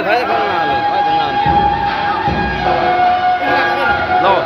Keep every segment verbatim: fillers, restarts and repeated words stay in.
ꯊꯥꯏꯗ ꯈꯔ ꯉꯥꯜꯂꯦ, ꯊꯥꯏꯗ ꯉꯥꯜꯂꯦ꯫ ꯂꯥꯛꯑꯣ꯫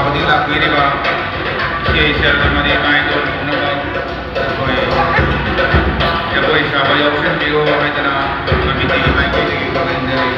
ꯍꯧꯖꯤꯛ ꯂꯥꯛꯄꯤꯔꯤꯕ ꯏꯆꯦ ꯏꯆꯜ ꯑꯃꯗꯤ ꯏꯃꯥ ꯏꯗꯣꯟ ꯄꯨꯝꯅꯃꯛ ꯑꯩꯈꯣꯏ ꯖꯒꯣꯏ ꯁꯥꯕ ꯌꯥꯎꯁꯟꯕꯤꯌꯨ ꯍꯥꯏꯗꯅ ꯀꯃꯤꯇꯤꯒꯤ ꯃꯥꯏꯀꯩꯗꯒꯤ ꯈꯪꯍꯟꯖꯔꯤ꯫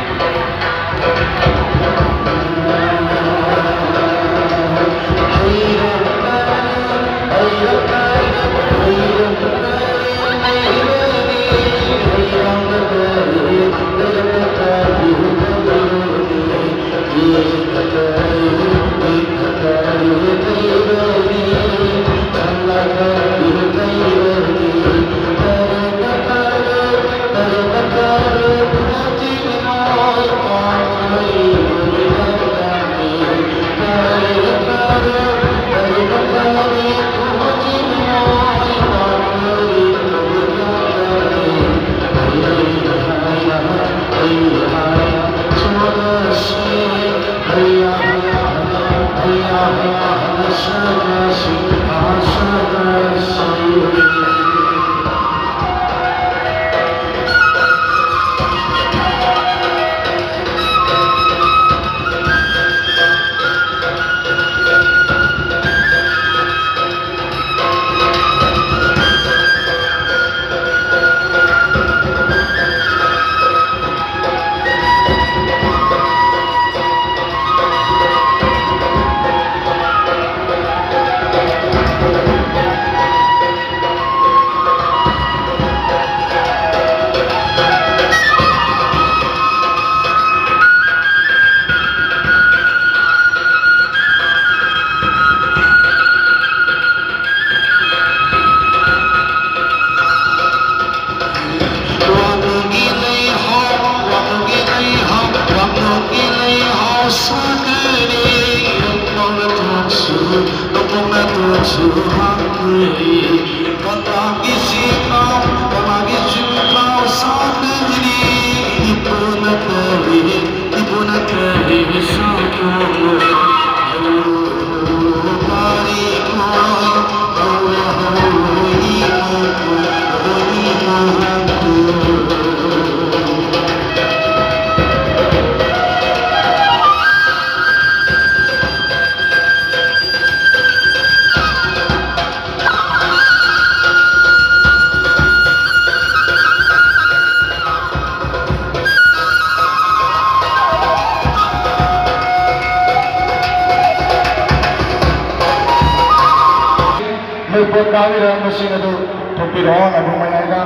ꯄꯣꯠ ꯀꯥꯕꯤꯔꯛꯄꯁꯤꯡ ꯑꯗꯨ ꯊꯣꯛꯄꯤꯔꯛꯑꯣ꯫ ꯂꯥꯏꯕꯨꯡ ꯃꯌꯥꯏꯗ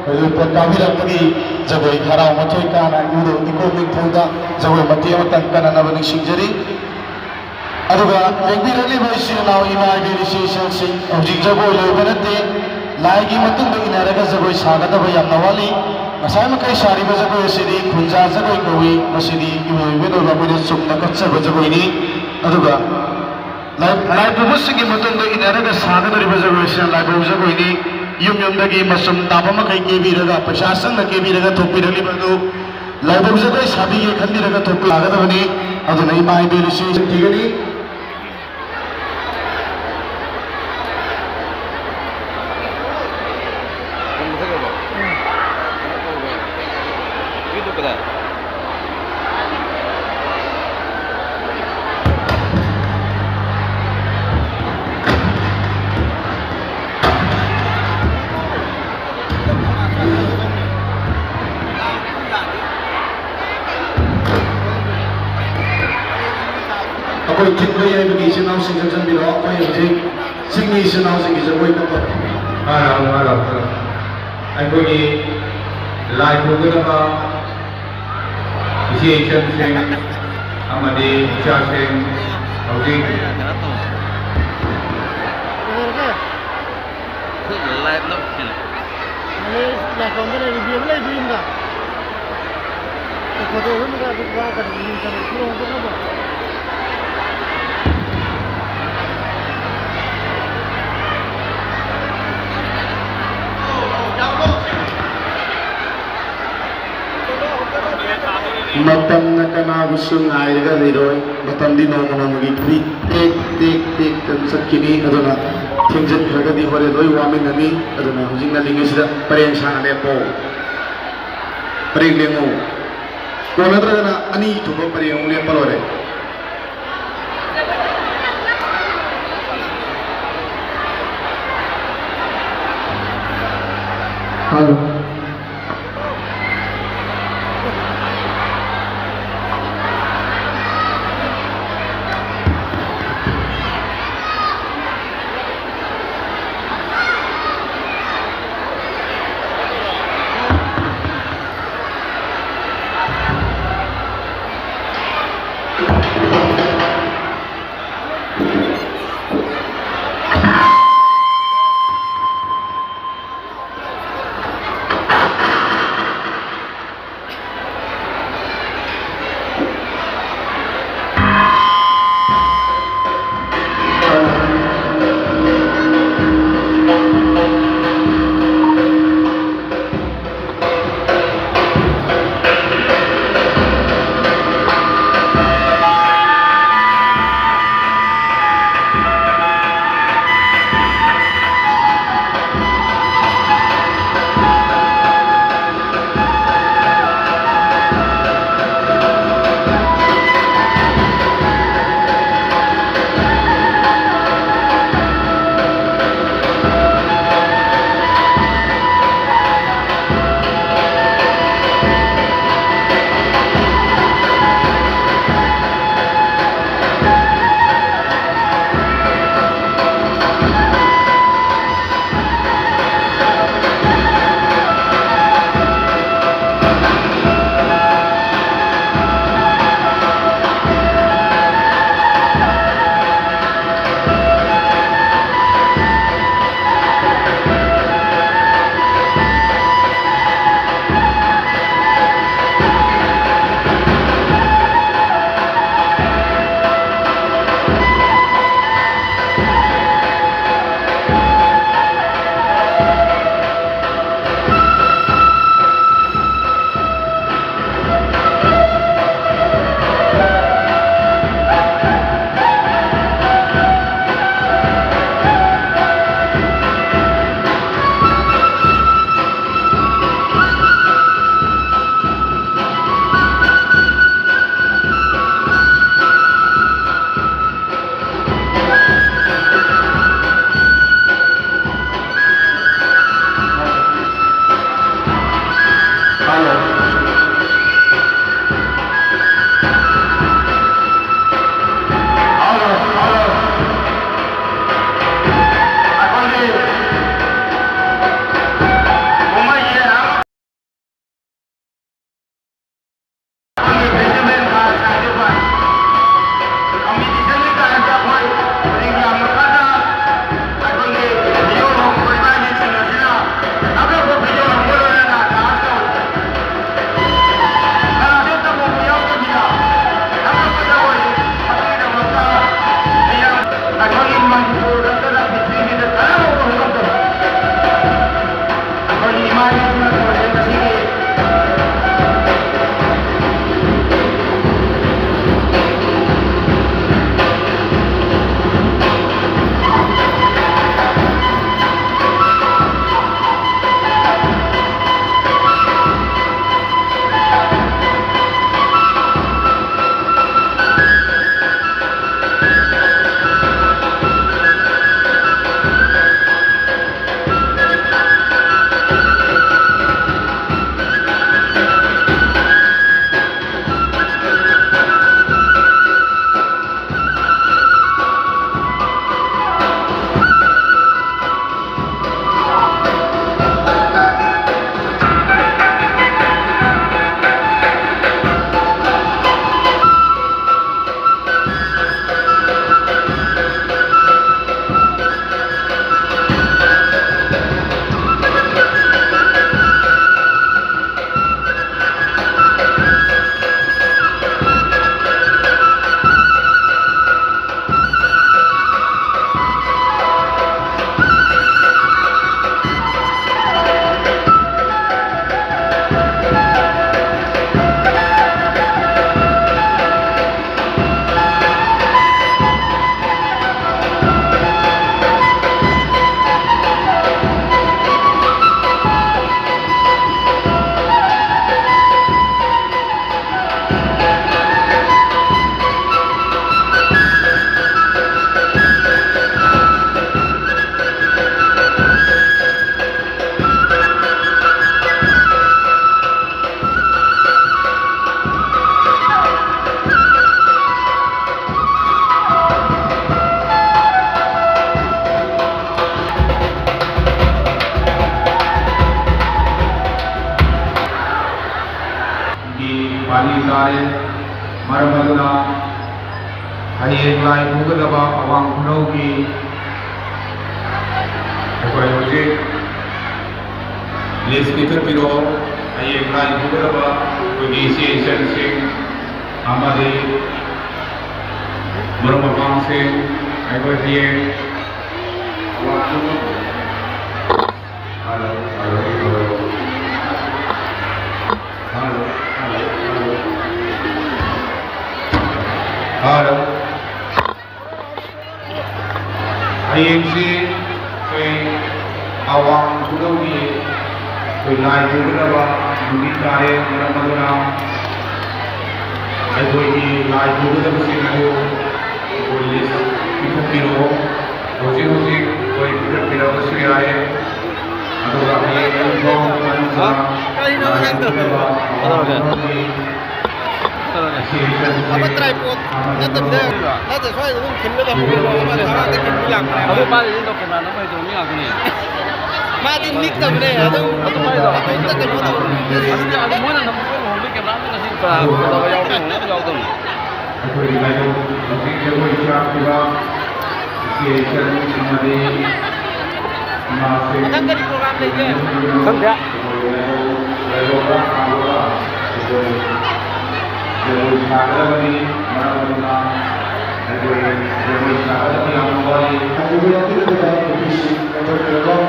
ꯑꯩꯈꯣꯏ ꯄꯣꯠ ꯀꯥꯕꯤꯔꯛꯄꯒꯤ ꯖꯒꯣꯏ ꯍꯔꯥꯎ ꯃꯊꯣꯏ ꯀꯥꯅ ꯏꯕꯨꯙꯧ ꯏꯀꯣꯛ ꯅꯤꯡꯊꯧꯗ ꯖꯒꯣꯏ ꯃꯇꯦꯛ ꯑꯃꯇꯪ ꯀꯟꯅꯅꯕ ꯅꯤꯡꯁꯤꯡꯖꯔꯤ꯫ ꯑꯗꯨꯒ ꯂꯦꯡꯕꯤꯔꯛꯂꯤꯕ ꯏꯆꯤꯜ ꯏꯅꯥꯎ ꯏꯃꯥ ꯏꯕꯦꯟ ꯏꯆꯦ ꯏꯆꯜꯁꯤꯡ, ꯍꯧꯖꯤꯛ ꯖꯒꯣꯏ ꯂꯣꯏꯕ ꯅꯠꯇꯦ꯫ ꯂꯥꯏꯒꯤ ꯃꯇꯨꯡꯗ ꯏꯟꯅꯔꯒ ꯖꯒꯣꯏ ꯁꯥꯒꯗꯕ ꯌꯥꯝꯅ ꯋꯥꯠꯂꯤ꯫ ꯉꯁꯥꯏ ꯃꯈꯩ ꯁꯥꯔꯤꯕ ꯖꯒꯣꯏ ꯑꯁꯤꯗꯤ ꯈꯨꯟꯖꯥ ꯖꯒꯣꯏ ꯀꯧꯏ꯫ ꯃꯁꯤꯗꯤ ꯏꯃꯣꯏꯅꯨ ꯑꯣꯏꯕ ꯑꯩꯈꯣꯏꯅ ꯆꯨꯝꯅ ꯀꯠꯆꯕ ꯖꯒꯣꯏꯅꯤ꯫ ꯑꯗꯨꯒ ꯂꯥꯏ-, ꯂꯥꯏ ꯄꯨꯕꯁꯤꯡꯒꯤ ꯃꯇꯨꯡꯗ ꯏꯟꯅꯔꯒ ꯁꯥꯒꯗꯧꯔꯤꯕ ꯖꯒꯣꯏꯁꯤꯅ ꯂꯥꯏꯕꯧ ꯖꯒꯣꯏꯅꯤ꯫ ꯌꯨꯝ ꯌꯨꯝꯗꯒꯤ ꯃꯆꯨꯝ ꯇꯥꯕ ꯃꯈꯩ ꯀꯦꯕꯤꯔꯒ, ꯄꯩꯁꯥ ꯆꯪꯅ ꯀꯦꯕꯤꯔꯒ ꯊꯣꯛꯄꯤꯔꯛꯂꯤꯕ ꯑꯗꯨ ꯂꯥꯏꯕꯧ ꯖꯒꯣꯏ ꯁꯥꯕꯤꯒꯦ ꯈꯟꯕꯤꯔꯒ ꯊꯣꯛꯄꯤꯔꯛꯀꯗꯕꯅꯤ꯫ ꯑꯗꯨꯅ ꯏꯃꯥ ꯏꯕꯦꯟ ꯏꯆꯦ ꯏꯆꯟ ꯊꯤꯒꯅꯤ꯫ ꯑꯩꯈꯣꯏ ꯊꯤꯟꯕ ꯌꯥꯏꯕꯒꯤ ꯏꯆꯤꯟ ꯏꯅꯥꯎꯁꯤꯡ ꯆꯪꯁꯤꯟꯕꯤꯔꯛꯑꯣ꯫ ꯑꯩꯈꯣꯏ ꯍꯧꯖꯤꯛ ꯆꯤꯡꯃꯤ ꯏꯆꯤꯟ ꯏꯅꯥꯎꯁꯤꯡꯒꯤ ꯖꯒꯣꯏ ꯀꯞꯄ꯫ ꯍꯔꯥꯎ, ꯍꯔꯥꯎ, ꯍꯔꯥꯎ꯫ ꯑꯩꯈꯣꯏꯒꯤ ꯂꯥꯏ ꯄꯨꯒꯗꯕ ꯏꯆꯦ ꯏꯆꯟꯁꯤꯡ ꯑꯃꯗꯤ ꯏꯆꯥꯁꯤꯡ ꯍꯧꯖꯤꯛ ꯃꯇꯝꯅ ꯀꯅꯥꯕꯨꯁꯨ ꯉꯥꯏꯔꯒ ꯂꯩꯔꯣꯏ꯫ ꯃꯇꯝꯗꯤ ꯅꯣꯡꯃ ꯅꯣꯡꯃꯒꯤ ꯈꯨꯗꯤ ꯇꯦꯛ ꯇꯦꯛ ꯇꯦꯛꯇꯅ ꯆꯠꯈꯤꯅꯤ꯫ ꯑꯗꯨꯅ ꯊꯦꯡꯖꯤꯟꯈ꯭ꯔꯒꯗꯤ ꯍꯣꯔꯦꯟ ꯂꯣꯏ ꯋꯥꯃꯤꯟꯅꯅꯤ꯫ ꯑꯗꯨꯅ ꯍꯧꯖꯤꯛ ꯉꯜꯂꯤꯉꯩꯁꯤꯗ ꯄꯔꯦꯡ ꯁꯥꯡꯅ ꯂꯦꯞꯄꯣ꯫ ꯄꯔꯦꯡ ꯂꯦꯡꯉꯨ꯫ ꯀꯣꯟꯅꯗ꯭ꯔꯒꯅ ꯑꯅꯤ ꯊꯨꯕ ꯄꯔꯦꯡ ꯑꯃꯨꯛ ꯂꯦꯞꯄ ꯂꯣꯏꯔꯦ꯫ ꯍꯜꯂꯣ꯫ ꯃꯔꯝ ꯑꯗꯨꯅ ꯍꯌꯦꯡ ꯂꯥꯏ ꯄꯨꯒꯗꯕ ꯑꯋꯥꯡ ꯈꯨꯅꯧꯒꯤ ꯑꯩꯈꯣꯏ ꯍꯧꯖꯤꯛ ꯂꯤꯁ ꯄꯤꯈꯠꯄꯤꯔꯣ꯫ ꯍꯌꯦꯡ ꯂꯥꯏ ꯄꯨꯒꯗꯕ ꯑꯩꯈꯣꯏꯒꯤ ꯏꯆꯦ ꯏꯆꯟꯁꯤꯡ ꯑꯃꯗꯤ ꯃꯔꯨꯞ ꯃꯄꯥꯡꯁꯤꯡ ꯑꯩꯈꯣꯏ ꯍꯌꯦꯡ hello, hello, hello. Hello, hello, hello. Hello. ꯍꯌꯦꯡꯁꯤ ꯑꯩꯈꯣꯏ ꯑꯋꯥꯡ ꯈꯨꯅꯧꯒꯤ ꯑꯩꯈꯣꯏ ꯂꯥꯏ ꯄꯨꯒꯗꯕ ꯅꯨꯃꯤꯠ ꯇꯥꯔꯦ꯫ ꯃꯔꯝ ꯑꯗꯨꯅ ꯑꯩꯈꯣꯏꯒꯤ ꯂꯥꯏ ꯄꯨꯒꯗꯕꯁꯤꯡ ꯑꯗꯨ ꯑꯩꯈꯣꯏ ꯂꯤꯁ ꯄꯤꯈꯠꯄꯤꯔꯛꯑꯣ꯫ ꯍꯧꯖꯤꯛ ꯍꯧꯖꯤꯛ ꯑꯩꯈꯣꯏ ꯄꯤꯈꯠꯄꯤꯔꯛꯄꯁꯨ ꯌꯥꯏ꯫ ꯑꯗꯨꯒ ꯍꯌꯦꯡ ꯑꯌꯨꯛ ꯐꯥꯎꯕ ꯃꯅꯨꯡꯗ ꯍꯥ? ꯀꯔꯤꯅꯣ ꯂꯥꯏ ꯅꯪ ꯇꯧꯔꯤꯗꯣ? ꯄꯨꯒꯗꯕ ꯑꯋꯥꯡ ꯀꯩꯗꯧꯔꯒꯦ? ꯈꯨꯅꯧꯒꯤ ꯀꯩꯗꯧꯔꯒꯦ? ꯑꯃ ꯇ꯭ꯔꯥꯏꯄꯣꯠ ꯅꯠꯇꯕꯗ, ꯅꯠꯇꯦ, ꯁ꯭ꯋꯥꯏꯗ ꯑꯗꯨꯝ ꯈꯤꯜꯂ ꯊꯝꯃꯒ ꯂꯣꯏꯔꯦ꯫ ꯃꯥꯅ ꯉꯔꯥꯡꯗꯒꯤ ꯈꯤꯟꯕ ꯂꯥꯛꯄꯅꯦ꯫ ꯑꯗꯨ ꯃꯥꯗꯤ ꯑꯗꯨꯝ ꯀꯦꯃꯦꯔꯥ ꯅꯝꯕ ꯍꯩꯇꯕ ꯃꯤ ꯉꯥꯛꯇꯅꯦ꯫ ꯃꯥꯗꯤ ꯅꯤꯛꯇꯕꯅꯦ, ꯑꯗꯨꯝ ꯑꯗꯨ ꯃꯥꯏꯗꯣ ꯃꯇꯣꯝꯇ ꯀꯩꯅꯣ ꯇꯧꯕꯅꯦ꯫ ꯑꯗꯨꯗꯤ ꯑꯗꯨ ꯃꯣꯏꯅ ꯅꯝꯕ ꯂꯨꯍꯣꯡꯕꯒꯤ ꯀꯦꯃꯦꯔꯥ ꯑꯝꯇ ꯉꯁꯤ ꯀꯅꯥ ꯀꯩꯗꯧꯕ ꯌꯥꯎꯗꯣꯏꯅꯣ? ꯑꯝ ꯌꯥꯎꯗꯕꯅꯤ꯫ ꯑꯩꯈꯣꯏꯒꯤ ꯂꯥꯏꯕꯛ ꯍꯧꯖꯤꯛ ꯖꯒꯣꯏ ꯁꯥꯈꯤꯕ ꯏꯆꯦ ꯏꯆꯟ ꯑꯃꯗꯤ ꯏꯃꯥꯁꯤꯡ ꯃꯊꯪ ꯀꯔꯤ program ꯂꯩꯒꯦ? ꯈꯪꯗꯦ꯫ ꯑꯩꯈꯣꯏ ꯂꯥꯏꯕꯛ, ꯂꯥꯏꯕꯛ ꯁꯥꯡꯕ ꯑꯩꯈꯣꯏ ꯖꯒꯣꯏ ꯁꯥꯒꯗꯕꯅꯤ꯫ ꯃꯔꯝ ꯑꯗꯨꯅ ꯑꯩꯈꯣꯏ ꯖꯒꯣꯏ ꯁꯥꯒꯗꯕ ꯌꯥꯝꯅ ꯋꯥꯠꯂꯤ꯫ ꯍꯥꯏꯔꯤꯕ ꯌꯥꯎꯕꯤꯒꯗꯕ ꯅꯨꯄꯤꯁꯤꯡ ꯑꯩꯈꯣꯏ ꯂꯥꯏꯕꯛ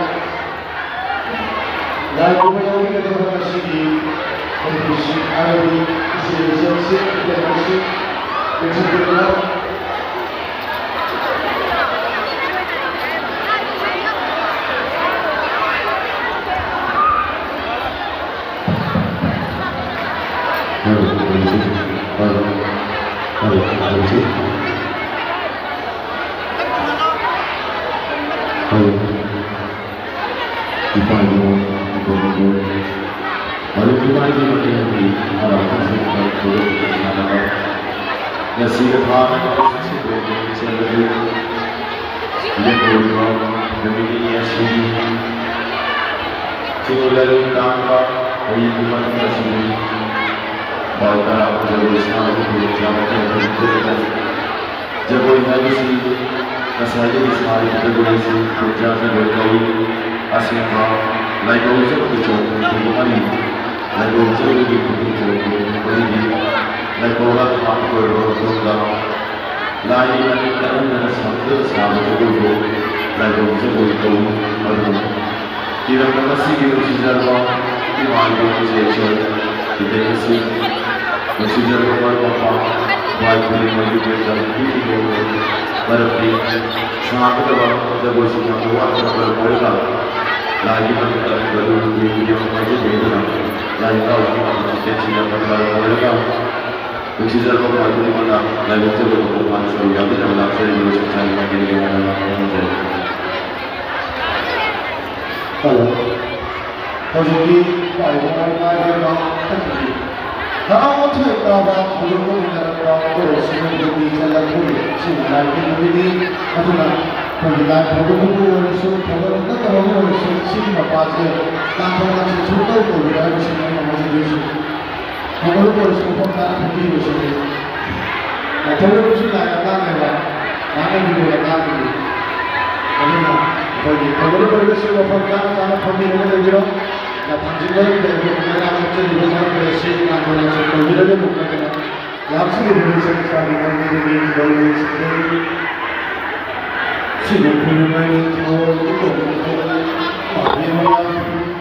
ꯂꯥꯏ ꯈꯨꯔꯨꯝꯕ ꯌꯥꯎꯕꯤꯒꯗꯕ ꯉꯁꯤꯒꯤ ꯈꯨꯗꯣꯜꯁꯤꯡ ꯍꯥꯏꯕꯗꯤ ꯏꯆꯦ ꯏꯆꯟꯁꯤꯡ, ꯏꯇꯩꯃꯁꯤꯡ, ꯂꯩꯁꯥꯕꯤꯁꯤꯡ꯫ ꯏꯄꯥ ꯏꯄꯨ ꯏꯕꯣꯛ ꯏꯄꯨ ꯃꯔꯨꯞ ꯏꯄꯥꯒꯤ ꯃꯇꯦꯡꯒꯤ ꯍꯔꯥꯎ ꯀꯨꯝꯍꯩ ꯈꯔ ꯈꯨꯗꯣꯡ ꯆꯥꯅꯕ ꯉꯁꯤꯒ ꯊꯥꯅ ꯁꯤꯟꯗꯣꯛꯄ ꯆꯠꯂꯒꯦ꯫ ꯂꯦꯞꯍꯧꯔꯤꯕ ꯅꯨꯃꯤꯠ ꯅꯤꯅꯤ ꯑꯁꯤꯒꯤ ꯆꯤꯡ ꯂꯩꯔꯣꯡ ꯇꯥꯡꯕ ꯀꯔꯤꯒꯨꯝꯕ ꯑꯁꯤꯅꯤ꯫ ꯄꯥꯎ ꯇꯔꯥ ꯖꯒꯣꯏ ꯁꯥꯕꯒꯤ ꯈꯨꯗꯣꯡꯆꯥꯕ ꯈꯔ ꯈꯔ ꯄꯤꯔꯛꯀꯅꯤ꯫ ꯖꯒꯣꯏ ꯍꯥꯏꯕꯁꯤ ꯉꯁꯥꯏꯗꯒꯤ ꯁꯥꯔꯤꯕ ꯖꯒꯣꯏ ꯑꯁꯤ ꯈꯨꯟꯖꯥ ꯖꯒꯣꯏ ꯀꯧꯏ꯫ ꯑꯁꯦꯡꯕ ꯂꯥꯏꯕꯧ ꯖꯒꯣꯏ ꯆꯣꯡꯐꯝ ꯄꯨꯡ ꯑꯃꯅꯤ꯫ ꯂꯥꯏꯕꯧ ꯖꯒꯣꯏꯒꯤ ꯈꯨꯗꯤꯡ ꯆꯣꯡꯐꯝ ꯄꯨꯡ ꯃꯔꯤꯅꯤ꯫ ꯂꯥꯏꯕꯧ ꯂꯥꯟ ꯍꯥꯞꯄ ꯂꯣꯏꯔꯕ ꯃꯇꯨꯡꯗ ꯂꯥꯏꯒꯤ ꯃꯅꯤꯡ ꯇꯛꯍꯟꯗꯅ ꯁꯥꯡꯗꯨꯅ ꯁꯥꯕ ꯖꯒꯣꯏꯕꯨ ꯂꯥꯏꯕꯧ ꯖꯒꯣꯏ ꯀꯧꯏ꯫ ꯑꯗꯨꯅ ꯏꯔꯝꯗꯝ ꯑꯁꯤꯒꯤ ꯅꯨꯡꯁꯤꯖꯔꯕ ꯏꯃꯥ ꯏꯕꯦꯟ ꯏꯆꯦ ꯏꯆꯜ, ꯏꯕꯦꯟ ꯑꯁꯤ ꯅꯨꯡꯁꯤꯖꯔꯕ ꯃꯔꯨꯞ ꯃꯄꯥꯡ, ꯈ꯭ꯋꯥꯏ ꯈꯨꯗꯤꯡꯃꯛ ꯌꯨꯝꯂꯣꯟ ꯄꯤꯈꯤꯕ ꯃꯔꯝꯗꯤ ꯁꯥꯒꯗꯕ ꯖꯒꯣꯏꯁꯤ ꯌꯥꯝꯅ ꯋꯥꯠꯄꯅ ꯃꯔꯝ ꯑꯣꯏꯔꯒ ꯂꯥꯏꯒꯤ ꯃꯔꯛꯇ ꯃꯔꯨ ꯌꯦꯡꯕꯤꯌꯨ ꯍꯥꯏꯖꯒꯦ꯫ ꯑꯗꯨꯅ ꯂꯥꯏ ꯍꯔꯥꯎꯕꯒꯤ ꯃꯇꯝ ꯆꯤꯛꯄꯁꯤꯗ ꯃꯔꯝ ꯑꯣꯏꯔꯒ ꯅꯨꯡꯁꯤꯖꯔꯕ ꯈ꯭ꯋꯥꯏ ꯈꯨꯗꯤꯡꯃꯛꯅ ꯂꯥꯏꯕꯛ ꯊꯧꯕ ꯃꯄꯥꯟ ꯁꯔꯨꯛ ꯌꯥꯕꯤꯅꯕ ꯂꯥꯛꯆꯔꯤꯕ ꯂꯣꯏꯁꯪ ꯁꯥꯡꯅ ꯃꯥꯏꯀꯩꯗꯒꯤ ꯍꯥꯟꯅ ꯂꯥꯛꯄ ꯉꯝꯖꯔꯤ꯫ ꯍꯜꯂꯣ꯫ ꯍꯧꯖꯤꯛꯇꯤ ꯄꯥꯏꯕ ꯄꯥꯏꯕ ꯄꯥꯏꯕ ꯍꯔꯥꯎ ꯊꯣꯏ ꯇꯥꯕ ꯈꯨꯗꯣꯜ ꯇꯧꯃꯤꯟꯅꯔꯛꯄ ꯀꯣꯔꯧꯁꯤꯡ ꯅꯨꯄꯤ ꯆꯠꯂꯛꯄꯒꯤ ꯁꯤꯒꯤ ꯂꯥꯏ ꯅꯨꯃꯤꯠꯅꯤ꯫ ꯑꯗꯨꯅ ꯑꯩꯈꯣꯏꯒꯤ ꯂꯥꯏ ꯐꯥꯎꯕꯕꯨ ꯑꯣꯏꯔꯁꯨ, ꯊꯧꯒꯜ ꯅꯠꯇꯕꯕꯨ ꯑꯣꯏꯔꯁꯨ, ꯁꯤꯒꯤ ꯃꯄꯥꯁꯦ ꯂꯥꯟꯊꯣꯛ ꯂꯥꯟꯁꯤꯟ ꯁꯨꯡꯇꯧ ꯇꯧꯕꯤꯔꯣꯏ ꯍꯥꯏꯕꯁꯤꯅꯤ ꯑꯩꯅ ꯍꯥꯏꯖꯗꯣꯏꯁꯦ꯫ ꯊꯧꯒꯜꯕꯨ ꯑꯣꯏꯔꯁꯨ ꯃꯐꯝ ꯆꯥꯅ ꯐꯝꯕꯤꯕꯁꯤꯅꯤ꯫ ꯊꯧꯒꯜꯕꯨꯁꯨ ꯂꯥꯏ ꯑꯉꯥꯡꯅꯦꯕ, ꯃꯥꯅ ꯂꯨꯕ ꯑꯉꯥꯡꯅꯤ꯫ ꯑꯗꯨꯅ ꯑꯩꯈꯣꯏꯒꯤ ꯊꯧꯒꯜꯕꯨ ꯑꯣꯏꯔꯒꯁꯨ ꯃꯐꯝ ꯆꯥꯅ ꯆꯥꯅ ꯐꯝꯕꯤꯔꯒ ꯂꯩꯕꯤꯔꯣ꯫ ꯊꯥꯡꯖꯤꯡ ꯃꯔꯛꯇ ꯑꯩꯈꯣꯏ ꯃꯩꯔꯥ ꯀꯠꯆꯔꯤꯕ ꯃꯔꯛꯇ ꯁꯤ ꯂꯥꯟꯊꯣꯛ ꯂꯥꯟꯁꯤꯟ ꯇꯧꯕꯤꯔꯒꯅꯨ ꯍꯥꯏꯗꯅ ꯂꯥꯛꯆꯔꯤꯕ ꯂꯣꯏꯁꯪ ꯏꯁꯥꯒꯤ ꯃꯥꯏꯀꯩꯗꯒꯤ ꯋꯥꯔꯤ ꯂꯣꯏꯁꯤꯟꯖꯔꯤ꯫ ꯁꯤꯕꯨ ꯈꯨꯔꯨꯝꯕꯒꯤ ꯊꯧꯒꯜ ꯏꯀꯣꯟ ꯏꯀꯣꯟ ꯄꯥꯡꯊꯣꯛꯑꯒ